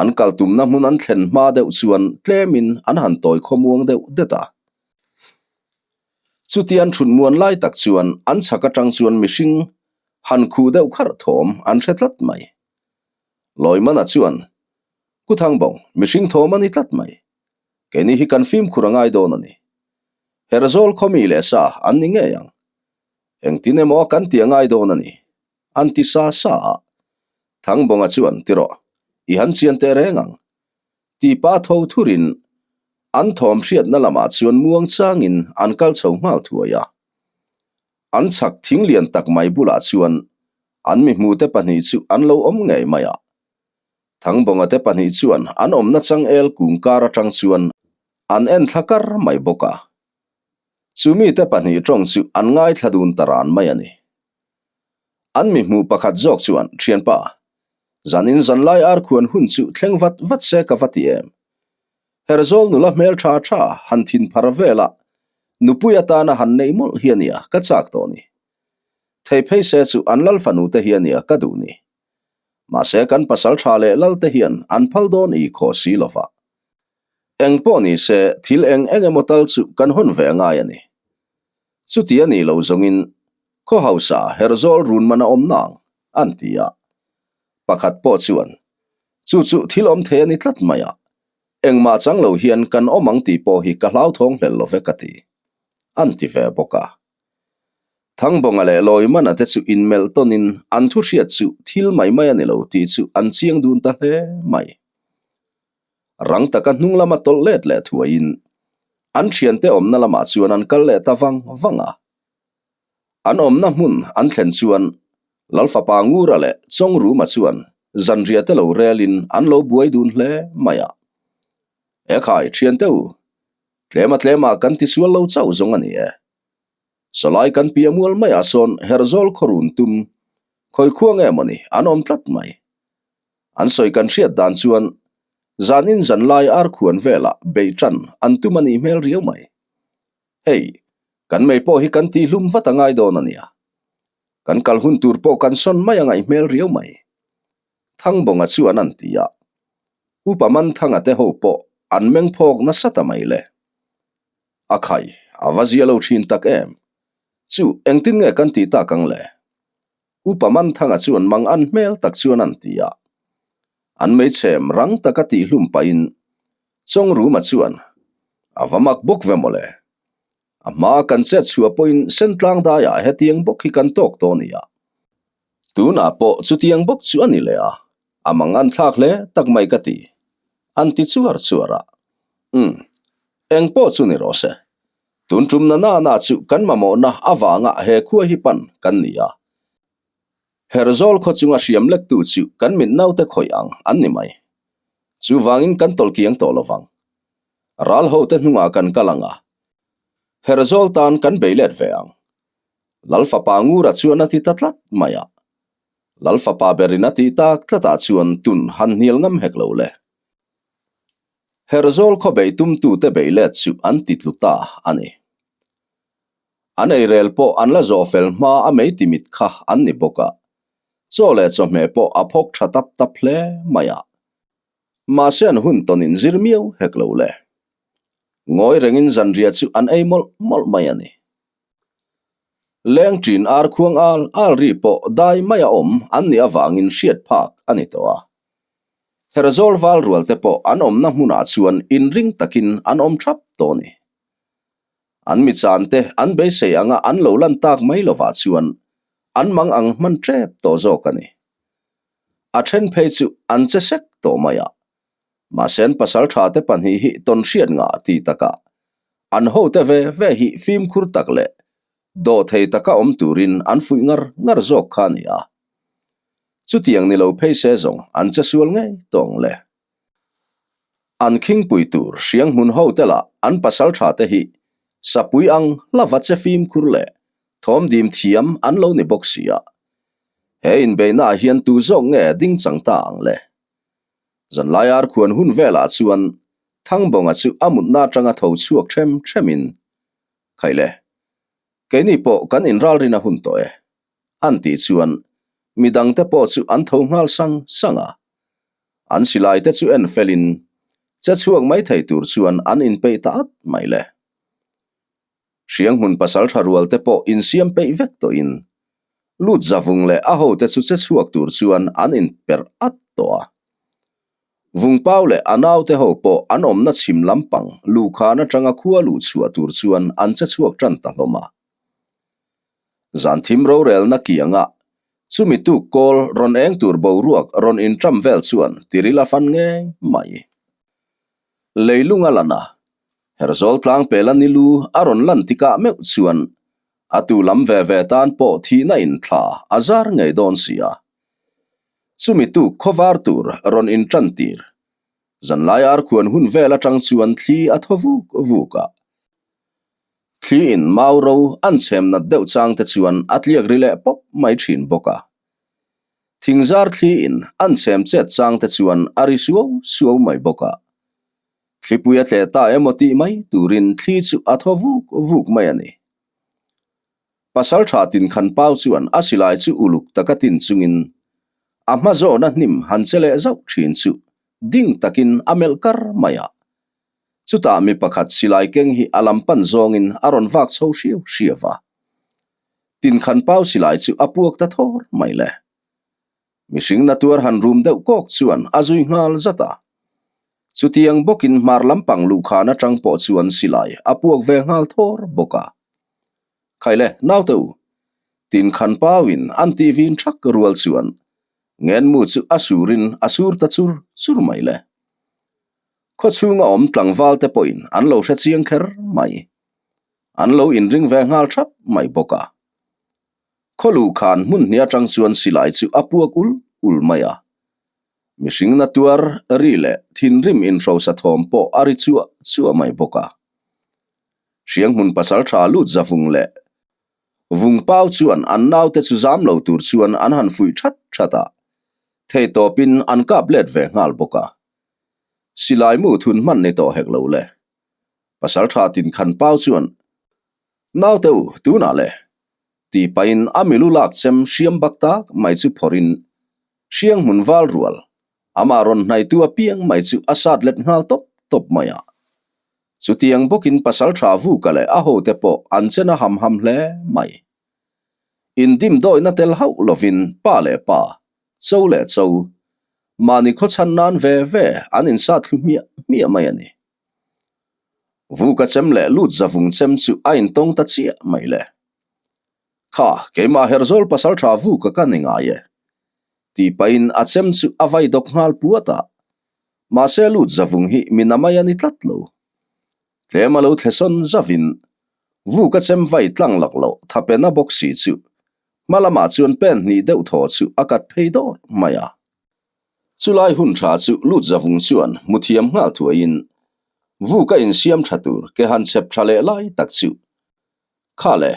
An kal tumna hmun an thlen hma deuh chuan tlemin an han tawi khawmuang deuh det a. Chuti an thut muan lai tak chuan an chhak atang chuan mihring han khuh deuh kharh thawm an hre tlat mai. Lawimana chuan, Ku Thangbawng, mihring thawm a ni tlat mai. Keini hi kan fimkhur a ngai dawn a ni. Herzawl khawmi leh sa an ni ngei ang. Engtin emaw kan ti a ngai dawn a ni. An ti sa sa a. Thangbawnga chuan, Ti rawh, i han chian teh reng ang. Tipa tho thurin an thawm hriatna lamah chuan muang changin an kal chho nghal thuai a. An chhak thing lian tak mai bulah chuan an mi hmute pahnih chu an lo awm ngei mai a. Thangbawnga te pahnih chuan an awmna changel kung kar atang chuan an en thla kar mai bawk a. Chu mite pahnih tawng chu an ngaithla dun ta ran mai a ni. An mi hmuh pakhat zawk chuan, Thianpa, zanin zanlai ar khuan hun chu thleng vat vat se ka va ti em? Herzawl nula hmel tha tha han thin phar vela nupui atana han neih mawlh hi a nia ka chak tawh ni. Thei phei se chu an lal fanu te hi a nia ka duh ni. Mahse kan pasal tha leh lal te hian an phal dawn i khaw si lova. Eng pawh ni se thil eng eng emaw tal chu kan hawn ve a ngai a ni. Chuti a nih loh zawngin. Khaw hausa Herzawl run man a awm nang, an ti a. Pakhat pawh chuan, Chu chu thil awm thei a ni tlat mai a, engmah chang lo hian kan awm ang tih pawh hi ka hlauthawng hlel lo ve ka ti, an ti ve bawk a. Thangbawnga leh Lawimana te chu inmelh tawnin an thu hriat chu thil mai mai a ni lo tih chu an chiang dun ta hle mai. Rang taka hnung lama tawlh let leh thuaiin an thiante awmna lamah chuan an kal leh ta vang vang a. An awmna hmun an thlen chuan Lalfapa Ngura leh Chawngruma chuan zanriah te lo relin an lo buai dun hle mai a. Ekhai thiante u, tlema tlema kan tisual lo chauh zawng a ni e. Sawlai kan pia mual maiah sawn Herzawl khawrun tum khawikhua nge mawni an awm tlat mai. An sawi kan hriat dan chuan zanin zanlai arkhuan velah beih tan an tum a nih hmel riau mai. Hei, kan mei pawh hi kan tihhlum vat a ngai dawn a nia. Kan kal hun tur pawh kan sawn mai a ngaih hmel riau mai. Thangbawnga chuan an ti a. Upa Manthanga te ho pawh an meng phawk nasa ta mai le. A khai, a va zia lo thin tak em? Chu, engtin nge kan tih tak ang le? Upa Manthanga chuan mang an hmel tak chuan an ti a. An meichhem rang taka tihhlum pahin Chawngruma chuan, A va mak bawk ve mawle. A hmaa kan chet chhuah pawhin Sentlang daiah hetiang bawk hi kan tawk tawh nia. Tunah pawh chutiang bawk chu a ni leh a, a mang an thlak hle tak mai ka ti. An ti chuar chuar a. Umm, eng pawh chu ni rawh se. Tun tum na na na chu kan mamawhna avanga he khua hi pan kan ni a. Herzawl khaw chunga hriam lektu chu kan mit naute khawih ang an ni mai. Chuvangin kan tawlh kiang tawh lo vang. Ral hote hnungah kan kal ang a, Herzawl tan kan bei let ve ang. Lal fapa Ngura chuan a ti ta tlat mai a. Lal fapa berin a tih tak tlatah chuan tun han hnial ngam hek lo le. Herzawl khaw bei tumtute bei let chu an ti tlu ta a ni. An eirel pawh an la zawh fel hma a mei timit kha an ni bawk a, chaw leh chawhmeh pawh a phawk tha tap tap hle mai a. Mahse an hun tawn in zir miau hek lo le. Ngawi rengin zanriah chu an ei mawlh mawlh mai a ni. Leng ṭin ar khuang al al ri pawh dai mai a awm an nih avangin hriat phak a ni tawh a. Herzawl val rual te pawh an awmna hmunah chuan inring takin an awm thap tawh a ni. An mi chan te an beisei anga an lo lan tak mai lovah chuan an mang ang hman tep tawh zawk a ni. A then phei chu an che sek tawh mai a. Mahse an pasal tha te pahnih hi tawn hriat ngah ti takah an hote ve ve hi fimkhur tak leh dawhthei taka awm turin an fuih ngar ngar zawk kha a ni a. Chutiang ni lo phei se zawng an che sual ngei tawh ang le. An khingpui tur hriang hmun ho te lah an pasal tha te hi sapui ang hlava che fimkhur leh thawm dim thiam an lo ni bawk si a. He inbeihna ah hian tu zawk nge ding chang ta ang le? Zanlai ar khuan hun velah chuan Thangbawnga chu a mutna atanga tho chhuak them themin, Khaile, keini pawh kan inralrin a hun tawh e, an tih chuan midangte pawh chu an tho nghal sang sang a. An silai te chu en felin che chhuak mai thei tur chuan an inpeih ta at mai le. Hrianghmun pasal tha rual te pawh insiam peih vek tawhin lut zavung leh a hote chu che chhuak tur chuan an inperh at tawh a. Vungpau leh a naute ho pawh an awmna chhim lampang luhkhan atanga khua luh chhuah tur chuan an che chhuak tan ta hlawm a. Zan thim rorelna kiangah chumi tuk kawl rawn eng tur boruak rawn inṭam vel chuan tiril a fan ngei mai. Leilung a lan a, Herzawl tlangpela ni lu a rawn lan tikah meuh chuan a tu lam ve ve tan pawh thihna inthla a zar ngei dawn si a. Chumi tuk khawvar tur rawn inṭan tir. Zanlai arkhuan hun vel aṭang chuan thli a thaw vuk vuk a. Thli in mau ro an chhem nat deuh chang te chuan a tliak ri leh pawp mai ṭhin bawk a. Thingzar thli in an chhem chet chang te chuan a ri suau suau mai bawk a. Thlipui a tleh ta emaw tih mai turin thli chu a thaw vuk vuk mai a ni. Pasal tha tin khan pau chuan a silai chu uluk taka tin chungin a hma zawna hnim han che leh zauh thin chu ding takin a melh kar mai a. Chutah mi pakhat silai keng hi a lam pan zawngin a rawn vak chho hriau hriau a. Tinkhan pau silai chu a puak ta thawr mai le. Mihring na tuar han rum deuh kawk chuan a zui nghal zat a. Chutiang bawkin hmar lampang luhkhan atang pawh chuan silai a puak ve nghal thawr bawk a. Khaile, naute u! Tinkhan pauin an tih vin thak rual chuan ngenmu chu a surin a sur ta chur chur mai le. Khawchhunga awm tlangval te pawhin an lo hre chiang kher mai. An lo inring ve nghal thap mai bawk a. Khawlu khan hmun hnih atang chuan silai chu a puak ul ul mai a. Mihring na tuar ri leh thinrim inhrosa thawm pawh a ri chuah chuah mai bawk a. Hrianghmun pasal tha lut zavung leh vung pau chuan an naute chu zam lo tur chuan an han fuih that that a, theitawpin an kap let ve nghal bawk a. Silai mu thun hman ni tawh hek lo le. Pasal tha tin khan pau chuan, Naute u, tunah le. Tih pahin a milu lak chem hriam bak tak mai chu phawrhin hriang hmun val rual, amah rawn hnaitu apiang mai chu a sat let nghal tawp tawp mai a. Chutiang bawkin pasal tha Vuka leh a hote pawh an chen a ham ham hle mai. Indimdawihna tel hauh lovin pa leh pa, cho leh cho, mahni khawchhan nan ve ve an insat thlu hmiah hmiah mai a ni. Vuka chem leh lut zavung chem chu a intawng ta chiah mai le. Kha, keimah Herzawl pasal tha Vuka ka ni ngai e. Tih pahin a chem chu a vai dawk nghal puat a. Mahse lut zavung hi mi na mai a ni tlat lo. Tlem a lo thle sawn zavin Vuka chem vai tlang lak loh thapena bawk si chu hma lamah chuan pen hnih deuh thaw chu a kat phei dawr mai a. Chulai hun tha chu lut zavung chuan hmu thiam nghal thuaiin Vuka insiam tha tur ke han chhep tha leh lai tak chu Kha le,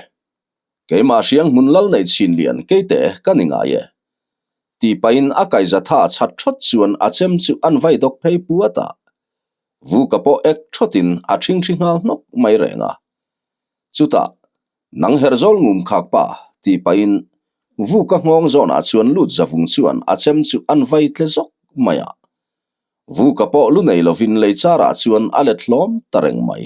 keimah hriang hmun lal nei chhin lian keite ka ni ngai e. Tih pahin a kaiza tha chhat thawt chuan a chem chu an vai dawk phei puat a. Vuka pawh ek thawtin a thingthi nghal hnawk mai reng a. Chutah, Nang her zawl ngum khak pa, tih pahin Vuka nghawng zawnah chuan lut zavung chuan a chem chu an vai tle zawk mai a. Vuka pawh lu nei lovin lei charah chuan a let hlawm ta reng mai.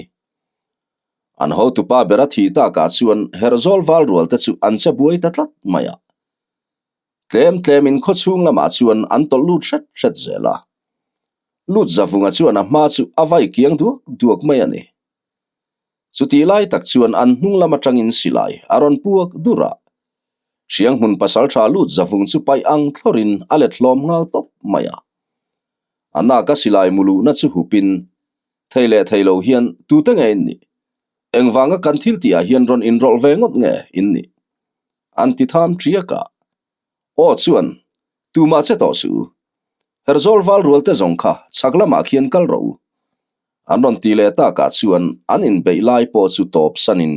An hotupa ber a thih takah chuan Herhzawl val rual te chu an che buai ta tlat mai a. Tlem tlemin khaw chhung lamah chuan an tawlh lut hret hret zel a. Lut Zavunga chuan a hma chu a vai kiang duak duak mai a ni. Chutih lai tak chuan an hnung lam atangin silai a rawn puak dur a. Hrianghmun pasaltha lut Zavung chu paih ang thlawrin a let hlawm nghal tawp mai a. A naka silai muluhna chu hupin Thei leh thei lo hian tute nge in nih? Engvanga kan thil tihah hian rawn inrawlh ve ngawt nge in nih? An ti tham ṭiak a. Aw chuan, tumah che tawh suh u. Herzawl val rual te zawng kha chhak lamah khian kal rawh u. An rawn ti leh takah chuan an inbeih lai pawh chu tawp sanin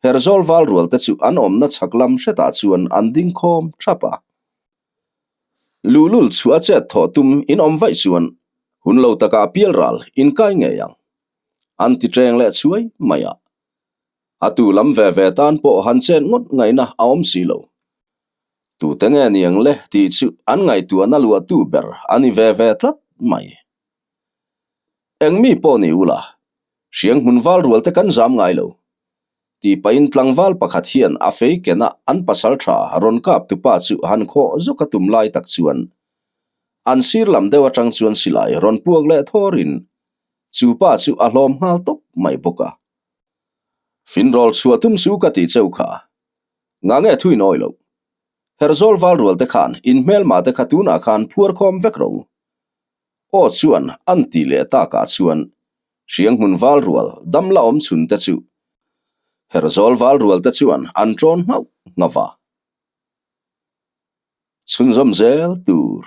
Herzawl val rual te chu an awmna chhak lam hretah chuan an ding khawm ṭhap a. Luhlul chhuah chet thawh tum in awm vaih chuan hun lo takah pialral in kai ngei ang. An ti ṭeng leh chhuai mai a. A tu lam ve ve tan pawh han chet ngawt ngaihna a awm si lo. Tute nge niang le tih chu an ngaihtuahna luahtu ber a ni ve ve tlat mai. Eng mi pawh ni ula, hriang hmun val rual te kan zam ngai lo. Tih pahin tlangval pakhat hian a fei kenah an pasal tha rawn kap tupa chu han khawh zawk a tum lai tak chuan an sir lam deuh atang chuan silai rawn puak leh thawrin chu pa chu a hlawm nghal tawp mai bawk a. Finrawl chhuah tum su ka tih cheu kha. Ngah nge thuin awi loh? Herzawl val rual te khan in hmelma te kha tunah khan phuar khawm vek rawh u. Aw chuan an tih leh takah chuan Hriang hmun val rual dam la awm chhun te chu Herzawl val rual te chuan an ṭawn nghauh nghauh a. Chhunzawm zel tur.